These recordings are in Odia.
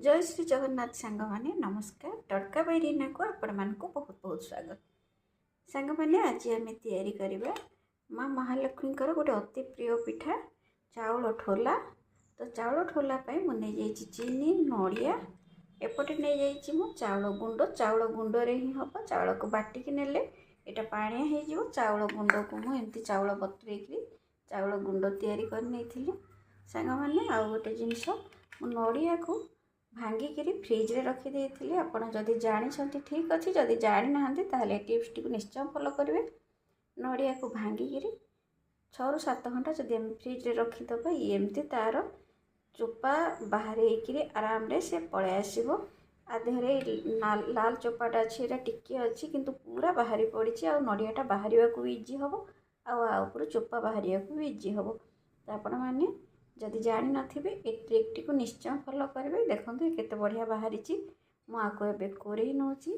ଜୟ ଶ୍ରୀ ଜଗନ୍ନାଥ ସାଙ୍ଗମାନେ, ନମସ୍କାର। ତଡ଼କା ବାଇ ରୀନାକୁ ଆପଣମାନଙ୍କୁ ବହୁତ ବହୁତ ସ୍ୱାଗତ। ସାଙ୍ଗମାନେ, ଆଜି ଆମେ ତିଆରି କରିବା ମା ମହାଲକ୍ଷ୍ମୀଙ୍କର ଗୋଟେ ଅତି ପ୍ରିୟ ପିଠା, ଚାଉଳ ଠୋଲା। ତ ଚାଉଳ ଠୋଲା ପାଇଁ ମୁଁ ନେଇଯାଇଛି ଚିନି, ନଡ଼ିଆ, ଏପଟେ ନେଇଯାଇଛି ମୁଁ ଚାଉଳ ଗୁଣ୍ଡ। ଚାଉଳ ଗୁଣ୍ଡରେ ହିଁ ହେବ, ଚାଉଳକୁ ବାଟିକି ନେଲେ ଏଇଟା ପାଣିଆ ହେଇଯିବ। ଚାଉଳ ଗୁଣ୍ଡକୁ ମୁଁ ଏମିତି ଚାଉଳ ବତୁରେଇକିରି ଚାଉଳ ଗୁଣ୍ଡ ତିଆରି କରି ନେଇଥିଲି। ସାଙ୍ଗମାନେ, ଆଉ ଗୋଟେ ଜିନିଷ, ମୁଁ ନଡ଼ିଆକୁ ଭାଙ୍ଗିକିରି ଫ୍ରିଜ୍ରେ ରଖିଦେଇଥିଲି। ଆପଣ ଯଦି ଜାଣିଛନ୍ତି ଠିକ୍ ଅଛି, ଯଦି ଜାଣିନାହାନ୍ତି ତାହେଲେ ଟିପ୍ସଟିକୁ ନିଶ୍ଚୟ ଫଲୋ କରିବେ। ନଡ଼ିଆକୁ ଭାଙ୍ଗିକିରି 6ରୁ 7 ଘଣ୍ଟା ଯଦି ଆମେ ଫ୍ରିଜ୍ରେ ରଖିଦେବା, ଇଏ ଏମିତି ତା'ର ଚୋପା ବାହାରେଇକିରି ଆରାମରେ ସେ ପଳେଇ ଆସିବ। ଆ ଦେହରେ ଲାଲ ଚୋପାଟା ଅଛି, ଏଇଟା ଟିକିଏ ଅଛି, କିନ୍ତୁ ପୁରା ବାହାରି ପଡ଼ିଛି। ଆଉ ନଡ଼ିଆଟା ବାହାରିବାକୁ ବି ଇଜି ହେବ ଆଉ ଆ ଉପରୁ ଚୋପା ବାହାରିବାକୁ ବି ଇଜି ହେବ। ତ ଆପଣମାନେ ଯଦି ଜାଣିନଥିବେ, ଏ ଟ୍ରିକ୍ଟିକୁ ନିଶ୍ଚୟ ଫଲୋ କରିବେ। ଦେଖନ୍ତୁ, କେତେ ବଢ଼ିଆ ବାହାରିଛି। ମୁଁ ଆକୁ ଏବେ କୋରେଇ ନେଉଛି।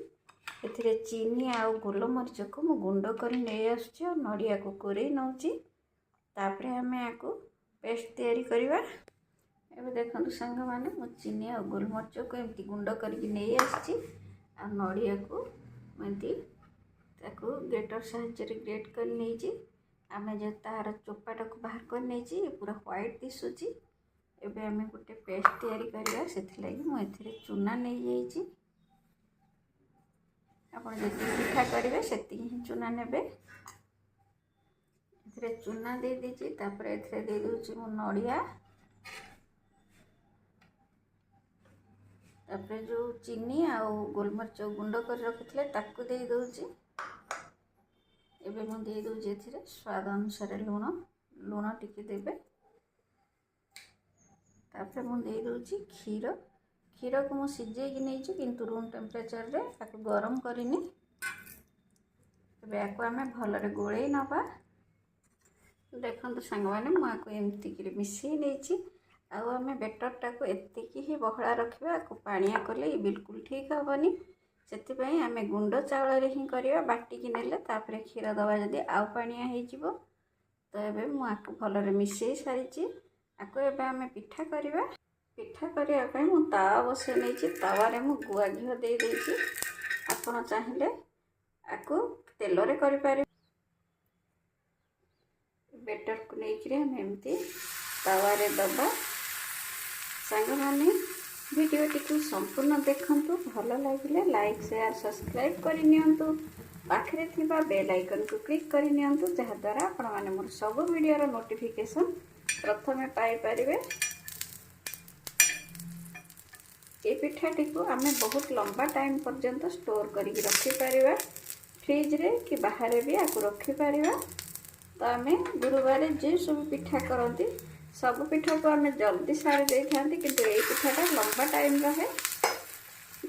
ଏଥିରେ ଚିନି ଆଉ ଗୋଲମରିଚକୁ ମୁଁ ଗୁଣ୍ଡ କରି ନେଇ ଆସୁଛି ଆଉ ନଡ଼ିଆକୁ କୋରେଇ ନେଉଛି। ତାପରେ ଆମେ ଆକୁ ପେଷ୍ଟ ତିଆରି କରିବା। ଏବେ ଦେଖନ୍ତୁ ସାଙ୍ଗମାନେ, ମୁଁ ଚିନି ଆଉ ଗୋଲମରିଚକୁ ଏମିତି ଗୁଣ୍ଡ କରିକି ନେଇ ଆସିଛି ଆଉ ନଡ଼ିଆକୁ ମୁଁ ଏମିତି ତାକୁ ଗ୍ରେଟର୍ ସାହାଯ୍ୟରେ ଗ୍ରେଟ୍ କରି ନେଇଛି। ଆମେ ଯେଉଁ ତାର ଚୋପାଟାକୁ ବାହାର କରି ନେଇଛି, ପୁରା ହ୍ୱାଇଟ୍ ଦିଶୁଛି। ଏବେ ଆମେ ଗୋଟେ ପେଷ୍ଟ ତିଆରି କରିବା, ସେଥିଲାଗି ମୁଁ ଏଥିରେ ଚୁନା ନେଇଯାଇଛି। ଆପଣ ଯେତିକି ପିଠା କରିବେ, ସେତିକି ହିଁ ଚୁନା ନେବେ। ଏଥିରେ ଚୁନା ଦେଇଦେଇଛି। ତାପରେ ଏଥିରେ ଦେଇଦେଉଛି ମୁଁ ନଡ଼ିଆ। ତାପରେ ଯେଉଁ ଚିନି ଆଉ ଗୋଲମରିଚ ଗୁଣ୍ଡ କରି ରଖିଥିଲେ, ତାକୁ ଦେଇଦେଉଛି। ଏବେ ମୁଁ ଦେଇଦେଉଛି ଏଥିରେ ସ୍ୱାଦ ଅନୁସାରେ ଲୁଣ। ଲୁଣ ଟିକେ ଦେବେ। ତାପରେ ମୁଁ ଦେଇଦେଉଛି କ୍ଷୀର। କ୍ଷୀରକୁ ମୁଁ ସିଝେଇକି ନେଇଛି, କିନ୍ତୁ ରୁମ୍ ଟେମ୍ପରେଚରରେ, ତାକୁ ଗରମ କରିନି। ଏବେ ୟାକୁ ଆମେ ଭଲରେ ଗୋଳେଇ ନେବା। ଦେଖନ୍ତୁ ସାଙ୍ଗମାନେ, ମୁଁ ଆକୁ ଏମିତିକିରି ମିଶାଇ ନେଇଛି। ଆଉ ଆମେ ବେଟରଟାକୁ ଏତିକି ହିଁ ବହଳା ରଖିବା। ଆକୁ ପାଣିଆ କଲେ ବିଲକୁଲ ଠିକ୍ ହେବନି। ସେଥିପାଇଁ ଆମେ ଗୁଣ୍ଡ ଚାଉଳରେ ହିଁ କରିବା। ବାଟିକି ନେଲେ, ତାପରେ କ୍ଷୀର ଦେବା ଯଦି, ଆଉ ପାଣିଆ ହେଇଯିବ। ତ ଏବେ ମୁଁ ଆକୁ ଭଲରେ ମିଶାଇ ସାରିଛି। ଆକୁ ଏବେ ଆମେ ପିଠା କରିବା। ପିଠା କରିବା ପାଇଁ ମୁଁ ତାୱା ବସାଇ ନେଇଛି। ତାୱାରେ ମୁଁ ଗୁଆ ଘିଅ ଦେଇଦେଇଛି। ଆପଣ ଚାହିଁଲେ ଆକୁ ତେଲରେ କରିପାରିବେ। ବେଟରକୁ ନେଇକରି ଆମେ ଏମିତି ତାୱାରେ ଦେବା। ସାଙ୍ଗମାନେ, ଭିଡ଼ିଓଟିକୁ ସମ୍ପୂର୍ଣ୍ଣ ଦେଖନ୍ତୁ। ଭଲ ଲାଗିଲେ ଲାଇକ୍, ସେୟାର, ସବସ୍କ୍ରାଇବ୍ କରିନିଅନ୍ତୁ। ପାଖରେ ଥିବା ବେଲ୍ ଆଇକନ୍କୁ କ୍ଲିକ୍ କରିନିଅନ୍ତୁ, ଯାହାଦ୍ୱାରା ଆପଣମାନେ ମୋର ସବୁ ଭିଡ଼ିଓର ନୋଟିଫିକେସନ୍ ପ୍ରଥମେ ପାଇପାରିବେ। ଏ ପିଠାଟିକୁ ଆମେ ବହୁତ ଲମ୍ବା ଟାଇମ୍ ପର୍ଯ୍ୟନ୍ତ ଷ୍ଟୋର୍ କରିକି ରଖିପାରିବା। ଫ୍ରିଜ୍ରେ କି ବାହାରେ ବି ଆକୁ ରଖିପାରିବା। ତ ଆମେ ଗୁରୁବାରେ ଯେ ସବୁ ପିଠା କରନ୍ତି, ସବୁ ପିଠାକୁ ଆମେ ଜଲ୍ଦି ସାରି ଦେଇଥାନ୍ତି, କିନ୍ତୁ ଏଇ ପିଠାଟା ଲମ୍ବା ଟାଇମ୍ ରହେ।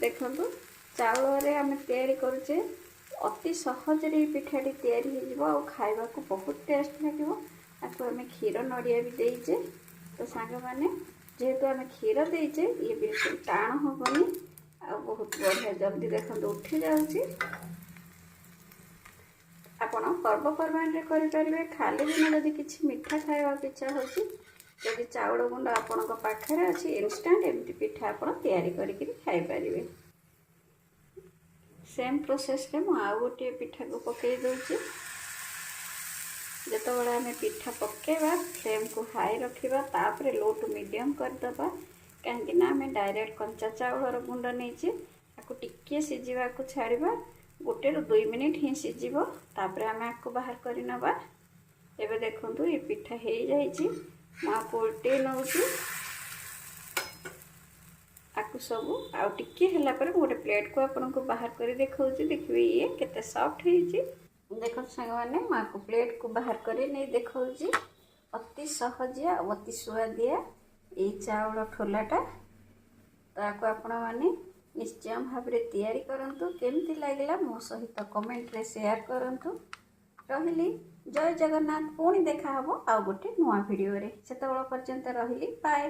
ଦେଖନ୍ତୁ, ଚାଉଳରେ ଆମେ ତିଆରି କରୁଛେ, ଅତି ସହଜରେ ଏଇ ପିଠାଟି ତିଆରି ହେଇଯିବ ଆଉ ଖାଇବାକୁ ବହୁତ ଟେଷ୍ଟ ଲାଗିବ। ଆକୁ ଆମେ କ୍ଷୀର, ନଡ଼ିଆ ବି ଦେଇଛେ। ତ ସାଙ୍ଗମାନେ, ଯେହେତୁ ଆମେ କ୍ଷୀର ଦେଇଛେ, ଇଏ ବିଲକୁଲ ଟାଣ ହେବନି ଆଉ ବହୁତ ବଢ଼ିଆ ଜଲ୍ଦି ଦେଖନ୍ତୁ ଉଠି ଯାଉଛି। ଆପଣ ପର୍ବପର୍ବାଣିରେ କରିପାରିବେ। ଖାଲି ଦିନ ଯଦି କିଛି ମିଠା ଖାଇବାକୁ ଇଚ୍ଛା ହେଉଛି, ଯଦି ଚାଉଳ ଗୁଣ୍ଡ ଆପଣଙ୍କ ପାଖରେ ଅଛି, ଇନଷ୍ଟାଣ୍ଟ ଏମିତି ପିଠା ଆପଣ ତିଆରି କରିକିରି ଖାଇପାରିବେ। ସେମ୍ ପ୍ରୋସେସ୍ରେ ମୁଁ ଆଉ ଗୋଟିଏ ପିଠାକୁ ପକାଇ ଦେଉଛି। ଯେତେବେଳେ ଆମେ ପିଠା ପକାଇବା, ଫ୍ଲେମ୍କୁ ହାଇ ରଖିବା, ତାପରେ ଲୋ ଟୁ ମିଡ଼ିୟମ୍ କରିଦେବା। କାହିଁକି ନା ଆମେ ଡାଇରେକ୍ଟ କଞ୍ଚା ଚାଉଳର ଗୁଣ୍ଡ ନେଇଛେ। ତାକୁ ଟିକିଏ ସିଝିବାକୁ ଛାଡ଼ିବା। 1ରୁ 2 ମିନିଟ୍ ହିଁ ସିଝିବ, ତାପରେ ଆମେ ଆକୁ ବାହାର କରି ନେବା। ଏବେ ଦେଖନ୍ତୁ, ଏ ପିଠା ହେଇଯାଇଛି। ମୁଁ ଆକୁ ଓଲଟେଇ ନେଉଛି। ଆକୁ ସବୁ ଆଉ ଟିକିଏ ହେଲା ପରେ ମୁଁ ଗୋଟେ ପ୍ଲେଟ୍କୁ ଆପଣଙ୍କୁ ବାହାର କରି ଦେଖାଉଛି। ଦେଖିବେ, ଇଏ କେତେ ସଫ୍ଟ ହେଇଛି। ଦେଖନ୍ତୁ ସାଙ୍ଗମାନେ, ମୁଁ ଆକୁ ପ୍ଲେଟ୍କୁ ବାହାର କରି ନେଇ ଦେଖାଉଛି। ଅତି ସହଜିଆ ଆଉ ଅତି ସୁଆଦିଆ ଏଇ ଚାଉଳ ଠୋଲାଟା। ତାକୁ ଆପଣମାନେ ନିଶ୍ଚୟ ଭାବରେ ତିଆରି କରନ୍ତୁ। କେମିତି ଲାଗିଲା, ମୋ ସହିତ କମେଣ୍ଟରେ ସେୟାର କରନ୍ତୁ। ରହିଲି, ଜୟ ଜଗନ୍ନାଥ। ପୁଣି ଦେଖାହେବ ଆଉ ଗୋଟେ ନୂଆ ଭିଡ଼ିଓରେ। ସେତେବେଳ ପର୍ଯ୍ୟନ୍ତ ରହିଲି, ବାଏ।